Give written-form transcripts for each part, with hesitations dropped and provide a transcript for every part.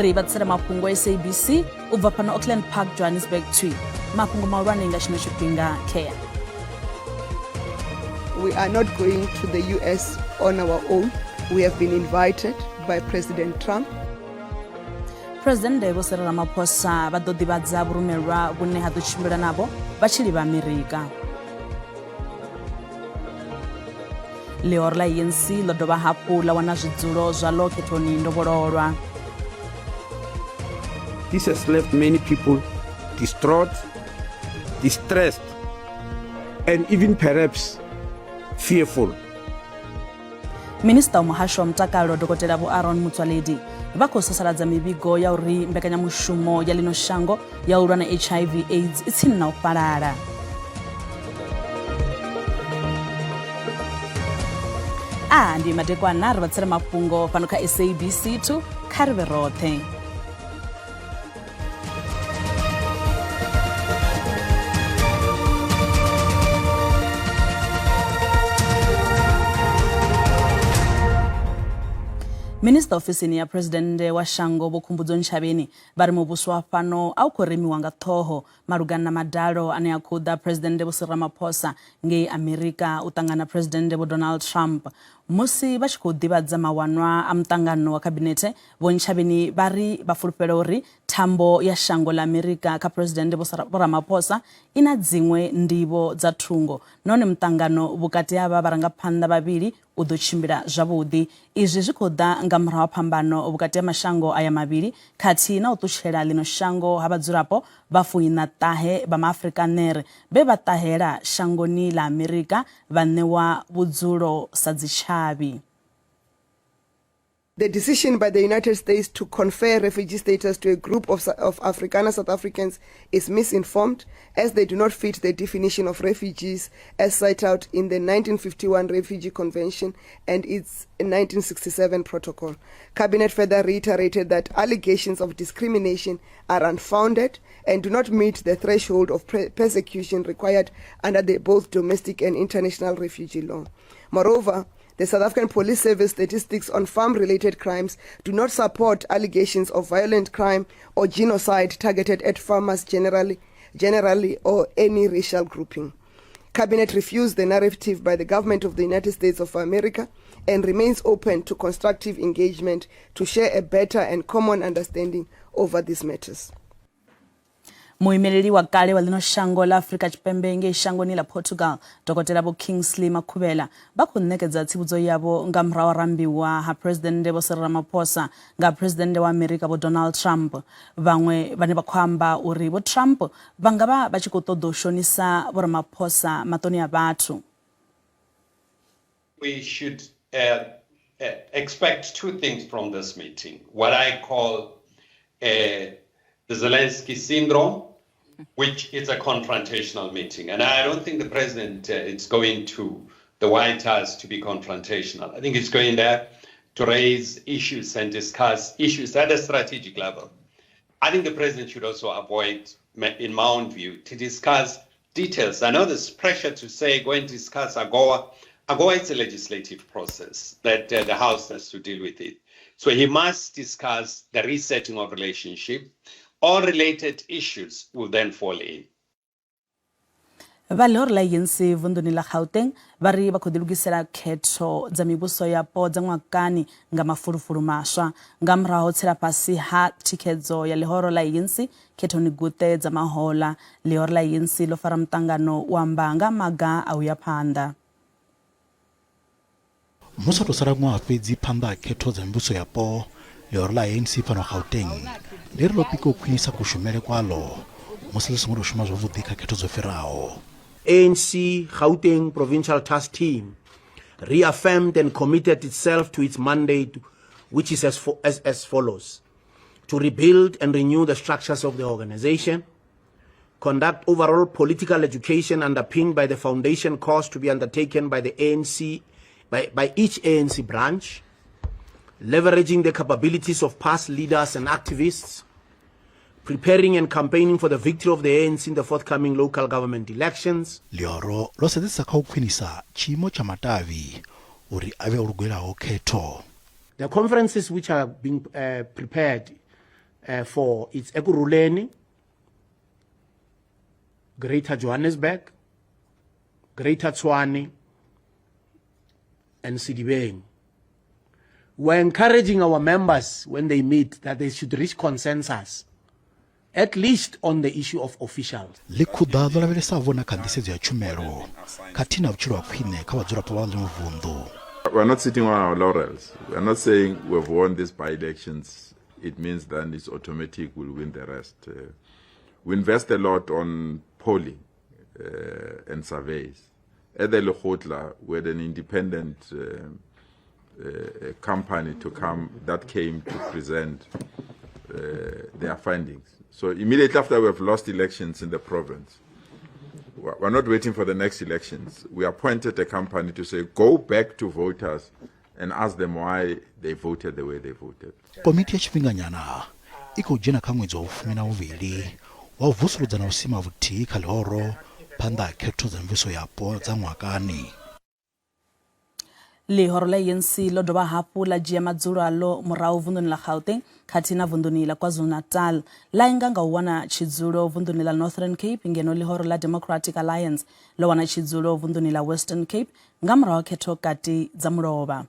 Ri vha ḓisela mafhungo a SABC u bva fhano Auckland Park, Johannesburg 2. Mafhungo mahulwane nga tshino tshifhinga khea. We are not going to the US on our own. We have been invited by President Trump. Presidennde Vho Cyril Ramaphosa vha ḓo ḓivhadza vhurumelwa vhune ha ḓo tshimbila navho vha tshi livha Amerika. Ḽihoro ḽa ANC ḽo dovha hafhu ḽa wana zwidzulo zwaḽo khethoni ndovhololwa. This has left many people distraught, distressed, and even perhaps fearful. Minisiṱa wa muhasho wa mutakalo Dokotela Vho Aaron Motsoaledi vha khou sasaladza mivhigo ya uri mbekanyamushumo ya ḽino shango ya u lwa na HIV AIDS i tsini na u fhalala. A ndi madekwana ri vha tsela mafhungo fhano kha SABC 2 kha ri vhe roṱhe. Minisiṱa ofisini ya Phresidennde wa shango Vho Khumbudzo Ntshavheni vha ri muvhuso wa fhano a u khou remiwa nga ṱhoho malugana na madalo ane a khou ḓa Phresidennde Vho Cyril Ramaphosa ngei Amerika u ṱangana Phresidennde Vho Donald Trump. Musi vha tshi khou ḓivhadza mawanwa a muṱangano wa Khabinethe, Vho Ntshavheni vha ri vha fulufhela uri thambo ya shango ḽa Amerika kha Phresidennde Vho Ramaphosa i na dziṅwe ndivho dza thungo nahone muṱangano vhukati ha avha vharangaphanḓa vhavhili u ḓo tshimbila zwavhuḓi. Izwi zwi khou ḓa nga murahu ha phambano vhukati ha mashango aya mavhili khathihi na u ṱutshela ḽino shango ha vhadzulapo vha fuiṋa ṱahe vha MaAfrikaner vhe vha ṱahela shangoni ḽa Amerika vha ṋewa vhudzulo sa dzitshavhi. The decision by the United States to confer refugee status to a group of, of Afrikaner South Africans is misinformed, as they do not fit the definition of refugees as set out in the 1951 Refugee Convention and its 1967 protocol. Cabinet further reiterated that allegations of discrimination are unfounded and do not meet the threshold of persecution required under the both domestic and international refugee law. Moreover, the South African Police Service statistics on farm-related crimes do not support allegations of violent crime or genocide targeted at farmers generally, generally or any racial grouping. Cabinet refused the narrative by the government of the United States of America and remains open to constructive engagement to share a better and common understanding over these matters. Muimeleli wa kale wa ḽino shango ḽa Afrika Tshipembe ngei shangoni ḽa Portugal, Dokotela Vho Kingsley Makhuvhela vha khou ṋekedza tsivhudzo yavho nga murahu ha rambiwa ha Phresidennde Vho Cyril Ramaphosa nga Phresidennde wa Amerika Vho Donald Trump. Vhaṅwe vhane vha khou amba uri Vho Trump vha nga vha vha tshi khou ṱoḓa u shonisa Vho Ramaphosa maṱoni a vhathu. We should uh, uh, expect two things from this meeting. What I call uh, the Zelensky syndrome, which is a confrontational meeting. And I don't think the president uh, is going to the White House to be confrontational. I think he's going there to raise issues and discuss issues at a strategic level. I think the president should also avoid, in my own view, to discuss details. I know there's pressure to say go and discuss AGOA. AGOA is a legislative process that uh, the House has to deal with it. So he must discuss the resetting of relationship. All related issues will then fall in. Vha ḽihoro ḽa ANC vunḓuni ḽa Gauteng vha ri vha khou ḓilugisela khetho dza mivhuso yapo dza ṅwakani nga mafulufulu maswa nga murahu ha u tsela fhasi ha thikhedzo ya ḽihoro ḽa ANC Khethoni guṱe dza mahoḽa, ḽihoro ḽa ANC ḽo fara muṱangano u amba nga maga a u ya phanḓa. Musi ho tou sala ṅwaha fhedzi phanḓa ha khetho dza mivhuso yapo, ḽihoro ḽa ANC fhano Gauteng ḽi ri ḽo pika u khwinisa kushumele kwaḽo musi ḽi songo tou shuma zwavhuḓi kha khetho dzo fhiraho. ANC Gauteng Provincial Task Team reaffirmed and committed itself to its mandate, which is as, as, as follows. To rebuild and renew the structures of the organization, conduct overall political education underpinned by the foundation course to be undertaken by the ANC, by, by each ANC branch, leveraging the capabilities of past leaders and activists, preparing and campaigning for the victory of the ANC in the forthcoming local government elections. Ḽihoro ḽo sedzesa kha u khwinisa tshiimo tsha matavhi uri a vhe o lugelaho khetho. The conferences which are being uh, prepared Four. It's Ekurhuleni, Greater Johannesburg, Greater Tshwane, and Sedibeng. We're encouraging our members when they meet that they should reach consensus, at least on the issue of officials. Ḽikhuḓa ḽo lavhelesa-vho na kha nḓisedzo ya tshumelo khathihi na vhutshilo ha khwine kha vhadzulapo vha ḽino vunḓu. We are not sitting on our laurels. We are not saying we've won these by-elections, it means then it's automatic we'll win the rest. We invest a lot on polling and surveys. At the Lekgotla, we had an independent company to come that came to present their findings. So immediately after we have lost elections in the province, we're not waiting for the next elections. We appointed a company to say, go back to voters and ask them why they voted the way they voted. Komiti ya tshifhinganyana i khou dzhena kha ṅwedzi wa vhufumi na vhuvhili wa u vusuludza na u sima vhuthihi kha ḽihoro phanḓa ha khetho dza mivhuso yapo dza ṅwakani. Ḽihoro ḽa ANC ḽo dovha hafhu ḽa dzhia madzulo aḽo murahu vunḓuni ḽa Gauteng khathihi na vunḓuni ḽa KwaZulu-Natal. Ḽa inga nga u wana tshidzulo vunḓuni ḽa Northern Cape ngeno ḽihoro ḽa Democratic Alliance ḽo wana tshidzulo vunḓuni ḽa Western Cape nga murahu ha khetho kati dza mulovha.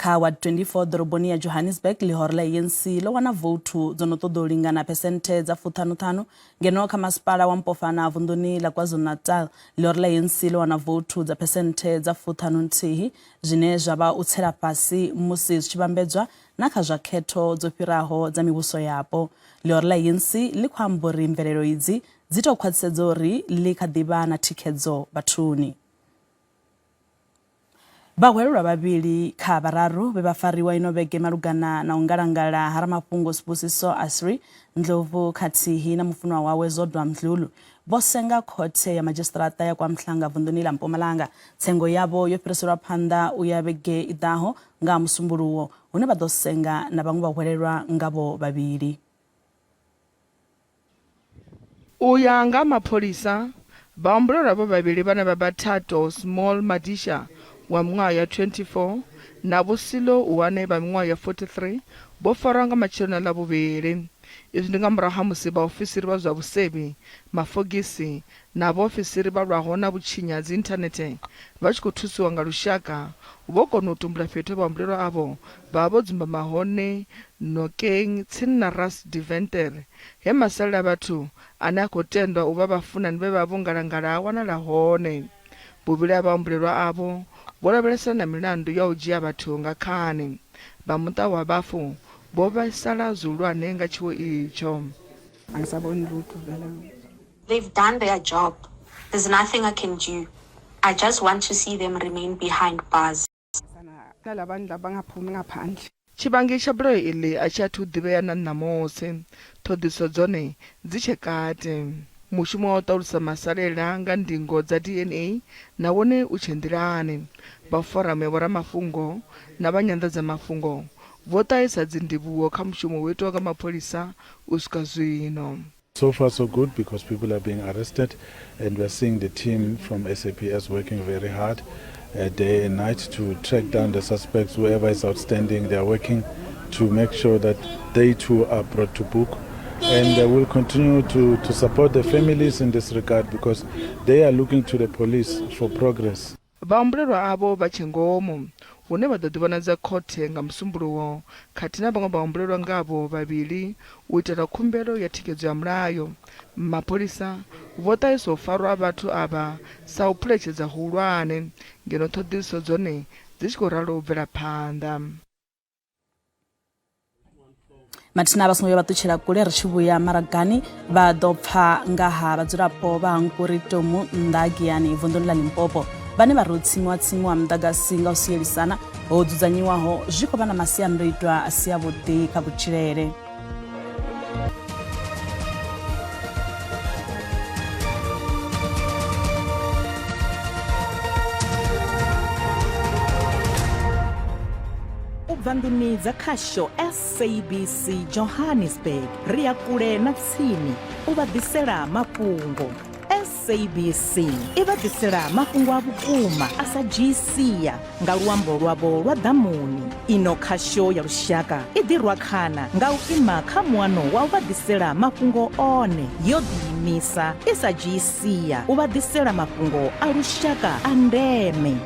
Kha Ward 24 ḓoroboni ya Johannesburg, ḽihoro ḽa ANC ḽo wana vouthu dzo no ṱoḓou lingana phesenthe dza fuṱhanuṱhanu, ngeno kha masipala wa Mpofana vunḓuni ḽa KwaZulu-Natal, ḽihoro ḽa ANC ḽo wana vouthu dza phesenthe dza fuṱhanunthihi, zwine zwa vha u tsela fhasi musi zwi tshi vhambedzwa na kha zwa khetho dzo fhiraho dza mivhuso yapo. Ḽihoro ḽa ANC ḽi khou amba uri mvelelo idzi dzi tou khwaṱhisedza uri ḽi kha ḓi vha na thikhedzo vhathuni. Vhahwelelwa vhavhili kha vhararu vhe vha fariwa ino vhege malugana na u ngalangala ha ramafhungo Sibusiso Asri Ndlovu khathihi na mufunwa wawe Zodwa Mdlulu vho senga khothe ya madzhisiṱiraṱa ya KwaMhlanga vunḓuni ḽa Mpumalanga. Tsengo yavho yo fhiriselwa phanḓa u ya vhege i ḓaho nga Musumbuluwo hune vha ḓo senga na vhaṅwe vhahwelelwa ngavho vhavhili. U ya nga ha mapholisa, vhahumbulelwa avho vhavhili vhane vha vha Thato Small Madisha wa miṅwaha ya 24 na Vho Silo Uwane vha miṅwaha ya 43 vho farwa nga matsheloni a Ḽavhuvhili. Izwi ndi nga murahu ha musi vhaofisiri vha zwa vhusevhi, mafogisi na vhaofisiri vha lwaho na vhutshinyi ha dziinthanethe vha tshi khou thusiwa nga lushaka vho kona u tumbula fhethu he vhahumbulelwa avho vha vha vho dzumbama hone Nokeng tsini na Ras Deventer he masalela a vhathu ane a khou tendwa u vha vhafunani vhe vha vha vho ngalangala a wanala hone. Vhuvhili ha vhahumbulelwa avho vho lavhelesana na milandu ya u dzhia vhathu nga khani. Vha muṱa wa vhafu vho vhaisala zwihulwane nga tshiwo itsho. Angisaboni lutho vele. They've done their job. There's nothing I can do. I just want to see them remain behind bars. Nalabantu labangaphumi ngaphandle. Tshivhangi tsha bulayo iḽi a tshi athu ḓivhea na ṋamusi. Ṱhoḓisiso dzone dzi tshe kati. Mushumo wa u ṱalusa masalela nga ndingo dza DNA na wone u tshe nḓilani. Vha foramu ya vhoramafhungo na vha nyanḓadzamafhungo vho ṱahisa dzindivhuwo kha mushumo wo itwaho nga mapholisa u swika zwino. So far so good because people are being arrested and we are seeing the team from SAPS working very hard uh, day and night to track down the suspects, whoever is outstanding. They are working to make sure that they too are brought to book. And uh, we'll continue to, to support the families in this regard because they are looking to the police for progress. Vhahumbulelwa avho vha tshe ngomu, hune vha ḓo ḓivhonadza khothe nga Musumbuluwo khathihi na vhaṅwe vhahumbulelwa ngavho vhavhili u itela khumbelo ya thikhedzo ya mulayo. Mapholisa vho ṱahisa u farwa ha vhathu avha sa u phuletshedza huhulwane, ngeno ṱhoḓisiso dzone dzi tshi khou ralo u bvela phanḓa. Mathina vha songo vhuya vha ṱutshela kule ri tshi vhuya maragani vha ḓo pfa nga ha vhadzulapo vha Hankuri Tomu nnḓa ha Giyani vunḓuni ḽa Limpopo vhane vha ri u tsimiwa tsimiwa muḓagasi nga u sielisana ho dzudzanyiwaho zwi khou vha na masiandoitwa a si avhuḓi kha kutshilele. U bva nḓuni dza khasho SABC Johannesburg ri ya kule na tsini u vha ḓisela mafhungo. SABC i vha ḓisela mafhungo a vhukuma a sa dzhii sia nga luambo lwavho lwa ḓamuni. Ino khasho ya lushaka i ḓirwa khana nga u ima kha muano wa u vha ḓisela mafhungo one, yo ḓiimisa i sa dzhii sia u vha ḓisela mafhungo a lushaka a ndeme.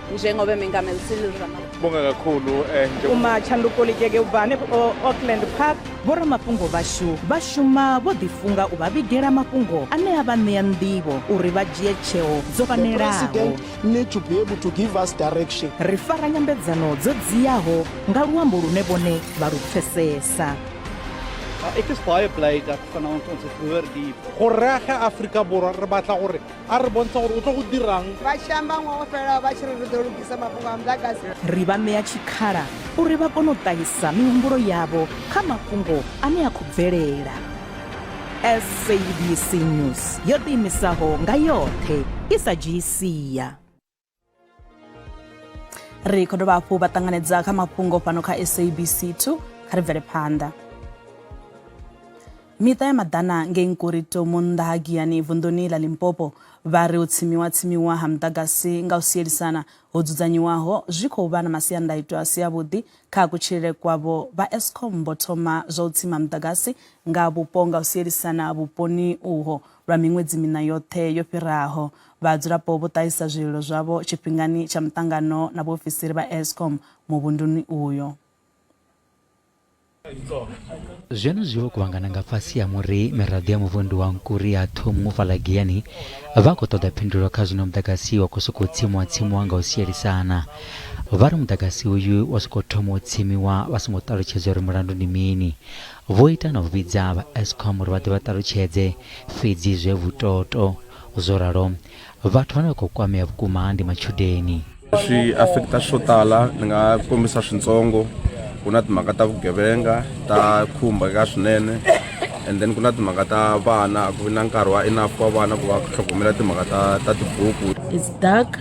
Njengoba Mengameli Cyril Ramaphosa. Bonga kakhulu eh, Uma tshanduko ligege u bva hanefho Auckland Park. Vhoramafhungo vhashu vha shuma vho ḓifunga u vha vhigela mafhungo ane a vha ṋea nḓivho uri vha dzhie tsheo dzo The fanelaho. president need to be able to give us direction. Ri fara nyambedzano dzo dziaho nga luambo lune vhone vha lu pfesesa. Ek is baie bly dat vanaand ons het gehoor die Go re age Afrika Borwa re batla gore a re bontsha gore o tlo go dirang. Vha tshi amba ṅwaha wo fhelaho vha tshi ri ri ḓo lugisa mafhungo a muḓagasi. Ri vha ṋea tshikhala uri vha kone u ṱahisa mihumbulo yavho kha mafhungo ane a khou bvelela. SABC News yo ḓiimisaho nga yoṱhe i sa dzhii sia. Ri khou dovha hafhu vha ṱanganedza kha mafhungo fhano kha SABC 2 kha ri bvele phanḓa. Miṱa ya maḓana ngei Nkurito nnḓa ha Giyani vunḓuni ḽa Limpopo vha ri u tsimiwa tsimiwa ha muḓagasi nga u sielisana ho dzudzanyiwaho zwi khou vha na masiandaitwa a si avhuḓi kha kutshilele kwavho. Vha Eskom vho thoma zwa u tsima muḓagasi nga vhupo nga u sielisana vhuponi uho lwa miṅwedzi miṋa yoṱhe yo fhiraho. Vhadzulapo vho ṱahisa zwililo zwavho tshifhingani tsha muṱangano na vhaofisiri vha Eskom muvhunduni uyo. Zwenezwi vho kuvhangana nga fhasi ha muri miraḓo ya muvhundu wa Nkuri ya Thomu fhaḽa Giyani vha khou ṱoḓa phindulo kha zwine muḓagasi wa khou sokou tsimiwa tsimiwa nga u sielisana. Vha ri muḓagasi uyu wa sokou thoma u tsimiwa vha songo ṱalutshedzwa uri mulandu ndi mini. Vho ita na u vhidza vha Eskom uri vha ḓe vha ṱalutshedze fhedzi zwe vhutoto. Zwo ralo, vhathu vhane vha khou kwamea vhukuma ndi matshudeni. Swi affecta swo tala ni nga kombisa swintsongo ku na timhaka ta vugevenga ta khumbeka swinene and then ku na timhaka ta vana a ku vi na nkarhi wa enough wa vana ku va tlhogomela timhaka ta ta tibuku. It's dark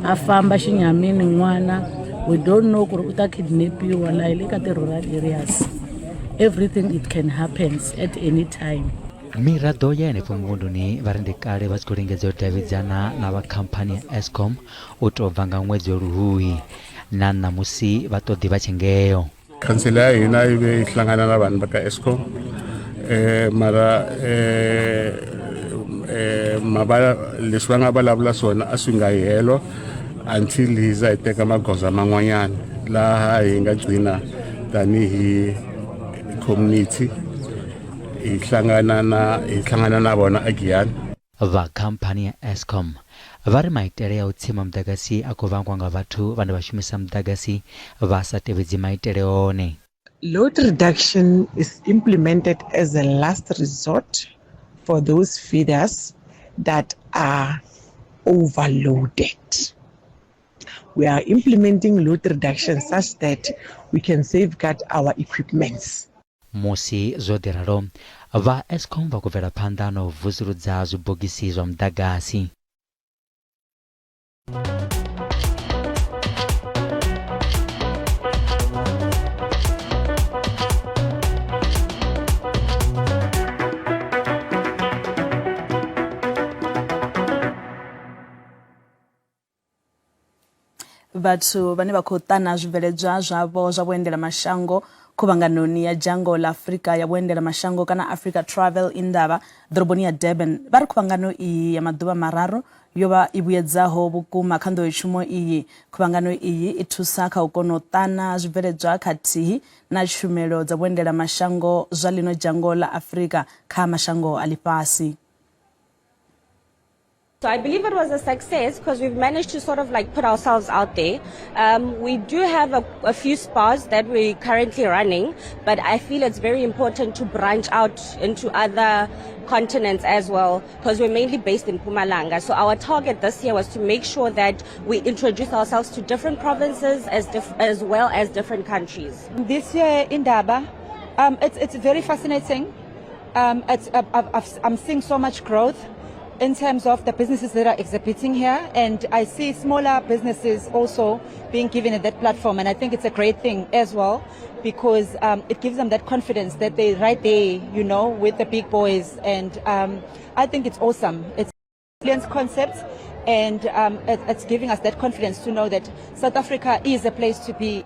a famba xinyamini n'wana we don't know ku ri u ta kidnapiwa la hi le ka ti-rural areas everything it can happens at any time. Miraḓo ya henefho muvhunduni vha ri ndi kale vha tshi khou lingedza u davhidzana na vha khamphani ya Eskom u tou bva nga ṅwedzi wa Luhuhi. Na ṋamusi vha ṱoḓi vha tshe ngeo. Khansele ya hina yi ve yi hlangana na vanhu va ka Eskom mara ma va leswi va nga vulavula swona a swi nga hi helo until hi za hi teka magoza man'wanyana laha hi nga gcina tanihi community hi hlangana na hi hlangana na vona eGiyani. Vha khamphani ya Eskom vha ri maitele a u tsima muḓagasi a khou vhangwa nga vhathu vhane vha shumisa muḓagasi vha sa tevhedzi maitele one. Load reduction is implemented as a last resort for those feeders that are overloaded. We are implementing load reduction such that we can safeguard our equipments. Musi zwo ḓi ralo, vha Eskom vha khou bvela phanḓa na u vusuludza zwibogisi zwa muḓagasi. Vhathu vhane vha khou ṱana zwibveledzwa zwavho zwa vhuendelamashango khuvhanganoni ya dzhango ḽa Afrika ya vhuendelamashango kana Africa Travel Indaba ḓoroboni ya Durban vha ri khuvhangano iyi ya maḓuvha mararu yo vha i vhuyedzaho vhukuma kha nḓowetshumo iyi. Khuvhangano iyi i thusa kha u kona u ṱana zwibveledzwa khathihi na tshumelo dza vhuendelamashango zwa ḽino dzhango ḽa Afrika kha mashango a ḽifhasi. So I believe it was a success because we've managed to sort of like put ourselves out there. We do have a few spas that we're currently running, but I feel it's very important to branch out into other continents as well because we're mainly based in Mpumalanga. So our target this year was to make sure that we introduce ourselves to different provinces as well as different countries. This year in Daba, it's very fascinating. I'm seeing so much growth in terms of the businesses that are exhibiting here, and I see smaller businesses also being given that platform, and I think it's a great thing as well because it gives them that confidence that they're right there, with the big boys, and I think it's awesome. It's Concepts and um, it, it's giving us that confidence to know that South Africa is a place to be.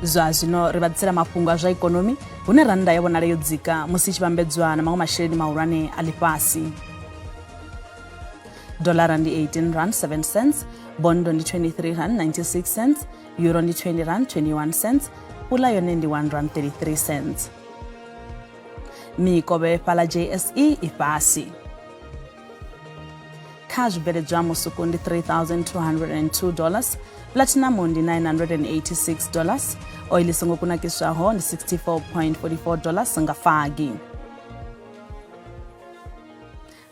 Zwa zwino ri vha ḓisela mafhungo a zwa ikonomi hune rannda ya vhonala yo dzika musi i tshi vhambedzwa na maṅwe masheleni mahulwane a ḽifhasi. Dolara ndi 18 rand 7 cents, bondo ndi 23 rand 96 cents, euro ndi 20 rand 21 cents, pula yone ndi 1 rand 33 cents. Mikovhe fhala JSE i fhasi. Kha zwibveledzwa musuku ndi 3202 dollars, platinum ndi 986 dollars, oil i songo kunakiswaho ndi 64.44 dollars nga fagi.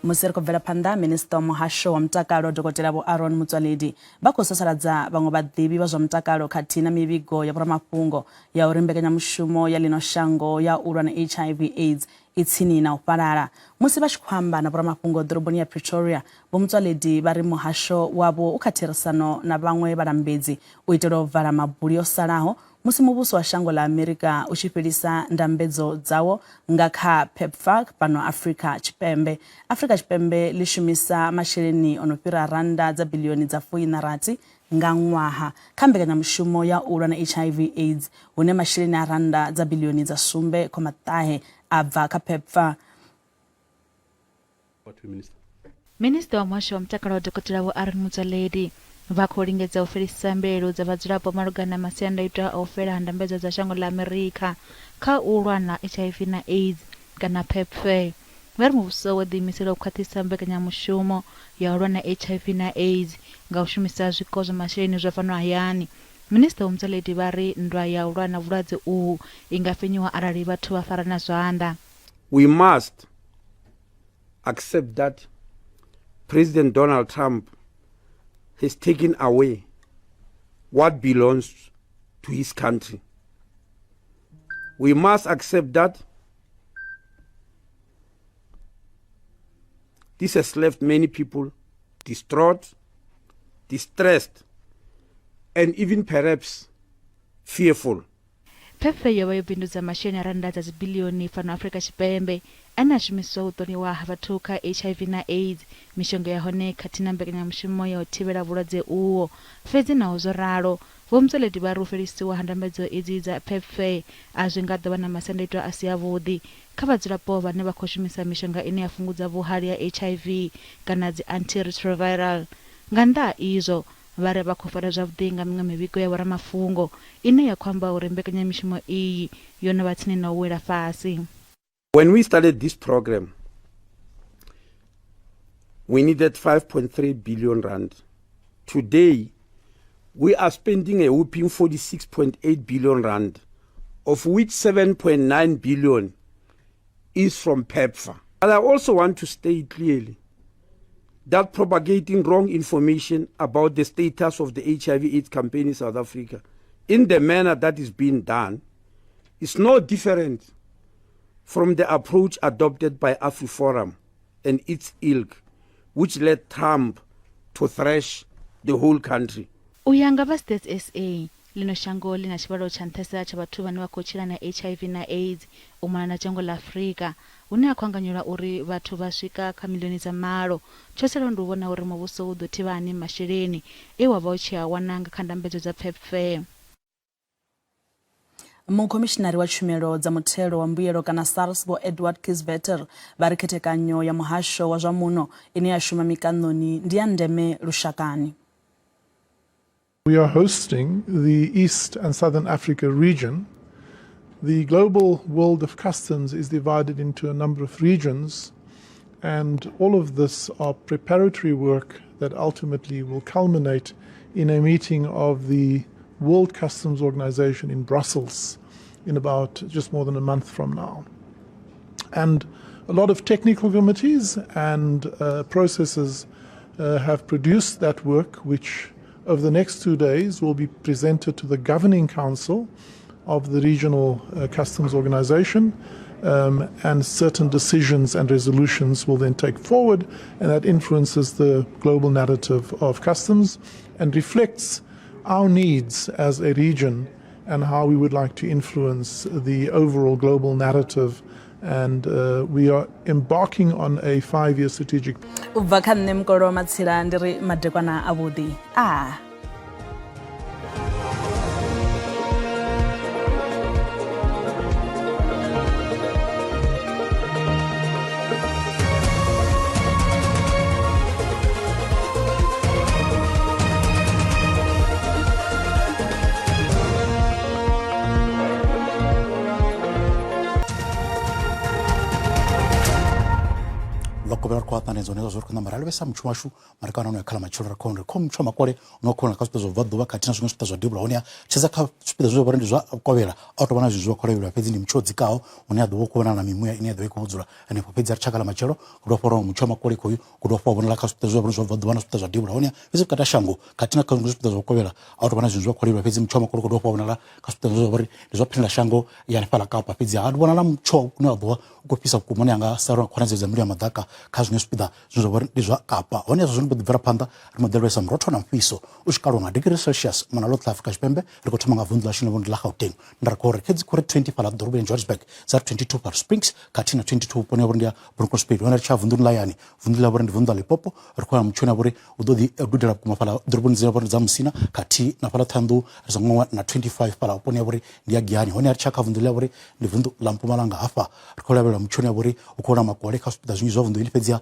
Musi ri khou bvela phanḓa, Minisiṱa wa Muhasho wa Mutakalo Dokotela Vho Aaron Motsoaledi vha khou sasaladza vhaṅwe vhaḓivhi vha zwa mutakalo khathihi na mivhigo ya vhoramafhungo ya uri mbekanyamushumo ya ḽino shango ya u lwa na HIV AIDS i tsini na u fhalala. Musi vha tshi khou amba na vhoramafhungo ḓoroboni ya Pretoria, Vho Motsoaledi vha ri muhasho wavho u kha therisano na vhaṅwe vhalambedzi u itela u vala mabuli o salaho musi muvhuso wa shango ḽa Amerika u tshi fhelisa ndambedzo dzawo nga kha PEPFAR fhano Afrika Tshipembe. Afrika Tshipembe ḽi shumisa masheleni o no fhira rannda dza biḽioni dza fuiṋa rathi nga ṅwaha kha mbekanyamushumo ya u lwa na HIV AIDS hune masheleni a rannda dza biḽioni dza sumbe khoma ṱahe a bva kha PEPFAR. Minisiṱa wa Muhasho wa Mutakalo Dokotela Vho Aaron Motsoaledi vha khou lingedza u fhelisa mbilaelo dza vhadzulapo malugana na masiandaitwa a u fhela ha ndambedzo dza shango ḽa Amerika kha u lwa na HIV na AIDS kana PEPFAR. Vha ri muvhuso wo ḓiimisela u khwaṱhisa mbekanyamushumo ya u lwa na HIV na AIDS nga u shumisa zwiko zwa masheleni zwa fhano hayani. Minisiṱa Vho Motsoaledi vha ri nndwa ya u lwa na vhulwadze uhu i nga fhenyiwa arali vhathu vha farana zwanḓa. We must accept that President Donald Trump has taken away what belongs to his country. We must accept that this has left many people distraught, distressed, and even perhaps fearful. PEPFAR yo vha yo bindudza masheleni a rannda dza dzibiḽioni fhano Afrika Tshipembe ane a shumiswa u ṱoliwa ha vhathu kha HIV na AIDS, mishonga ya hone khathihi na mbekanyamushumo ya u thivhela vhulwadze uho. Fhedzi naho zwo ralo, Vho Motsoaledi vha ri u fhelisiwa ha ndambedzo idzi dza PEPFAR a zwi nga ḓo vha na masiandaitwa a si avhuḓi kha vhadzulapo vhane vha khou shumisa mishonga ine ya fhungudza vhuhali ha HIV kana dzi-antiretroviral. Nga nnḓa ha izwo, Vha ri vha khou farwa zwavhuḓi nga miṅwe mivhigo ya vhoramafhungo ine ya khou amba uri mbekanyamushumo iyi yo no vha tsini na u wela fhasi. When we started this program, we needed 5.3 billion rand. Today, we are spending a whopping 46.8 billion rand, of which 7.9 billion is from PEPFAR. But I also want to state clearly that propagating wrong information about the status of the HIV/AIDS campaign in South Africa in the manner that is being done is no different from the approach adopted by AfriForum and its ilk, which led Trump to thrash the whole country. U ya nga vha Stats SA, Ḽino shango ḽi na tshivhalo tsha nṱhesa tsha vhathu vhane vha khou tshila na HIV na AIDS u mona na dzhango ḽa Afrika, hune ha khou anganyelwa uri vhathu vha swika kha miḽioni dza malo. Tsho salaho ndi u vhona uri muvhuso u ḓo thivha hani masheleni e wa vha u tshi a wana nga kha ndambedzo dza PEPFAR. Mukhomishinari wa tshumelo dza muthelo wa mbuyelo kana SARS Vho Edward Kieswetter vha ri khethekanyo ya muhasho wa zwa muno ine ya shuma mikaṋoni ndi ya ndeme lushakani. We are hosting the East and Southern Africa region. The global world of customs is divided into a number of regions, and all of this are preparatory work that ultimately will culminate in a meeting of the World Customs Organization in Brussels in about just more than a month from now. And a lot of technical committees and processes have produced that work, which over the next 2 days will be presented to the Governing Council of the Regional Customs Organization, and certain decisions and resolutions will then take forward, and that influences the global narrative of customs and reflects our needs as a region and how we would like to influence the overall global narrative And we are embarking on a 5-year strategic U bva kha nṋe Mukolo wa Matsila ndi ri madekwana avhuḓi. Ah. Lokovhela ri khou a ṱanganedza hone zwa uri khou ṋamba ra lavhelesa mutsho washu mara kana no ya kha ḽa matshelo ri khou ri kho mutsho wa makole no khou kha zwipiḓa zwa bva ḓuvha khathihi na zwiṅwe zwipiḓa zwa devhula hone tshedza kha zwipiḓa zwine zwa vha uri ndi zwa kovhela a tou vha na zwithu zwa khou lavhelelwa fhedzi ndi mutsho o dzikaho une a ḓo vha u khou vhonala na mimuya ine ya ḓo vha i khou vhudzula henefho fhedzi ri tshaka ḽa matshelo hu dovha hafhu mutsho wa makole khoyu ku dovha hafhu wa vhonala kha zwipiḓa zwine zwa vha uri zwa bva ḓuvha na zwipiḓa zwa devhula hone fhedzi vhukati ha shango khathihi na kha zwiṅwe zwipiḓa zwa vhukovhela a tou vha na zwithu zwa khou lavhelelwa fhedzi mutsho wa makole ku dovha hafhu wa vhonala kha zwipiḓa zwine zwa vha uri ndi zwa phendela shango ya hanefhaḽa Kapa fhedzi ha vhonala mutsho une wa ḓo vha u khou fhisa vhukuma une anga sa khonadzeo dza mililo ya maḓaka kha zwiṅwe zwipiḓa zwine zwa vha uri ndi zwa Kapa hone hezwo zwino mbo ḓi bvela phanḓa ri mbo ḓi lavhelesa murotho na mufhiso u tshi kalwa nga degree Celsius mona ḽoṱhe ḽa Afrika Tshipembe ri khou thoma nga vunḓu ḽashu ḽine ḽa Gauteng nda ri khou ri khedzi khou ri 20 fhaḽa ḓoroboni ya Johannesburg dza ri 22 fhaḽa Springs khathihi na 22 vhuponi ha vhori ndi ya Bronkhorstspruit hone ri tshi ya vunḓuni ḽa hayani vunḓu ḽa vhori ndi vunḓu ḽa Limpopo ri khou ya mutshoni vhori u ḓo ḓi dudela vhukuma fhaḽa ḓoroboni dzine vhori dza Musina khathihi na fhaḽa Ṱhohoyanḓou ri songo ṅwa na 25 fhaḽa vhuponi ha vhori ndi ya Giyani hone ri tshi ya kha vunḓu ḽa vhori ndi vunḓu ḽa Mpumalanga hafha ri khou lavhelela mutshoni ya vhori hu khou na makole kha zwipiḓa zwinzhi zwa vunḓu iḽi fhedziha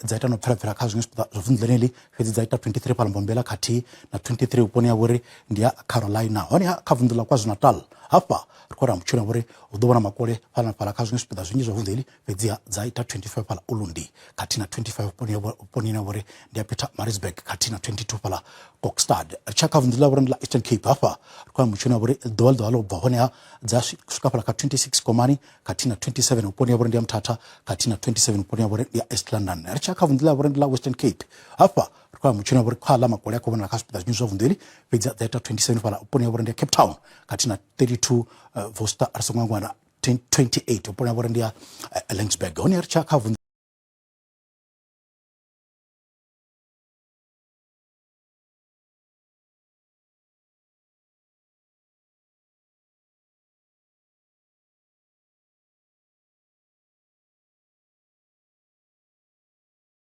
dza ita no pfela pfela kha zwiṅwe zwipiḓa zwa vunḓu ḽeneḽi fhedzi dza ita 23 fhaḽa Mbombela khathihi na 23 vhuponi ha vhori ndi ya Carolina hone kha vunḓu ḽa KwaZulu-Natal hafha ri khou ri mutshoni ya vhori hu ḓo vhona makole fhaḽa na fhaḽa kha zwiṅwe zwipiḓa zwinzhi zwa vunḓu iḽi fhedziha dza ita 25 fhaḽa Ulundi khathihi na 25 vhuponi ine vhori ndi ya Pietermaritzburg khathihi na 22 fhaḽa Kokstad. Ri tshi ya kha vunḓu ḽa vhori ndi ḽa Eastern Cape hafha ri khou ya mutshoni wa vhori ḓuvha ḽi ḓo vha ḽo bva honeha dza swika fhaḽa kha 26 Komani khathihi na 27 vhuponi ya vhori ndi ya Mthatha khathihi na 27 vhuponi ya vhori ndi ya East London. Ri tshi ya kha vunḓu ḽa vhori ndi ḽa Western Cape hafha ri khou ya mutshoni wa vhori kha ḽa makole a khou vhonala kha zwipiḓa zwinzhi zwa vunḓu eli fhedzi dza ita 27 fhaḽa vhuponi ya vhori ndi ya Cape Town khathihi na 32 Worcester ri songo hangwa na 28 vhuponi ha vhori ndi ya Laingsburg. Hone ri tshi ya kha vunḓu